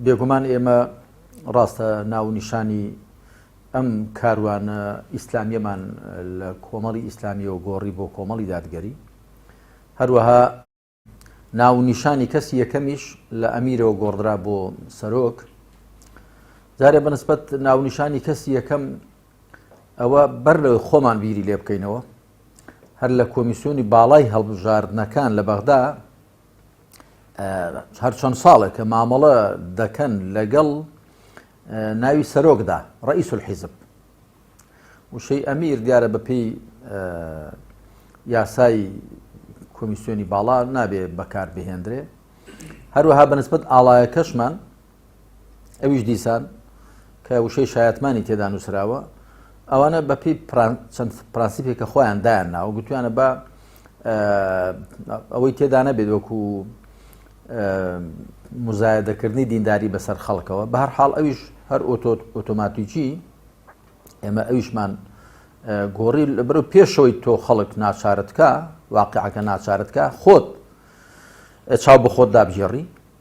بێگومان ئێمە ڕاستە ناونیشانی ئەم کاروانە ئیسلامیەمان لە کۆمەڵی ئیسلامیەوە گۆڕی بۆ کۆمەڵی دادگەری هەروەها ناونیشانی کەسی یەکەمیش لە ئەمیرەوە گۆڕدرا بۆ سەرۆک جارێ بەنسبەت ناونیشانی کەسی یەکەم ئەوە بەر لەوەی خۆمان بیری لێ بکەینەوە هەر لە کۆمیسیۆنی باڵای هەڵبژاردنەکان لە بەغدا هەر چەند ساڵێکە مامەڵە دەکەن لەگەڵ ناوی سەرۆکدا ڕئیس الحیزب وشەی ئەمیر دیارە بەپێی یاسای کۆمیسیۆنی باڵا نابێ بەکار بهێندرێ هەروەها بەنسبەت ئاڵایەکەشمان ئەویش دیسان کە وشەی شایەتمانی تێدا نووسراوە ئەوانە بەپی چەند پرانسیپێک کە خۆیان دایان ناوە گوتویانە بە ئەوەی تێدا نەبێت وەکو مزایدەکردنی دینداری بەسەر خەڵکەوە بە هەر حاڵ ئەویش هەر ئۆتۆماتیکی ئێمە ئەویشمان گۆڕی لەبەر پێشەوەی تۆ خەڵک ناچارتکە واقعەکە ناچارتکە خۆت چاو بە خۆت دابگێڕی.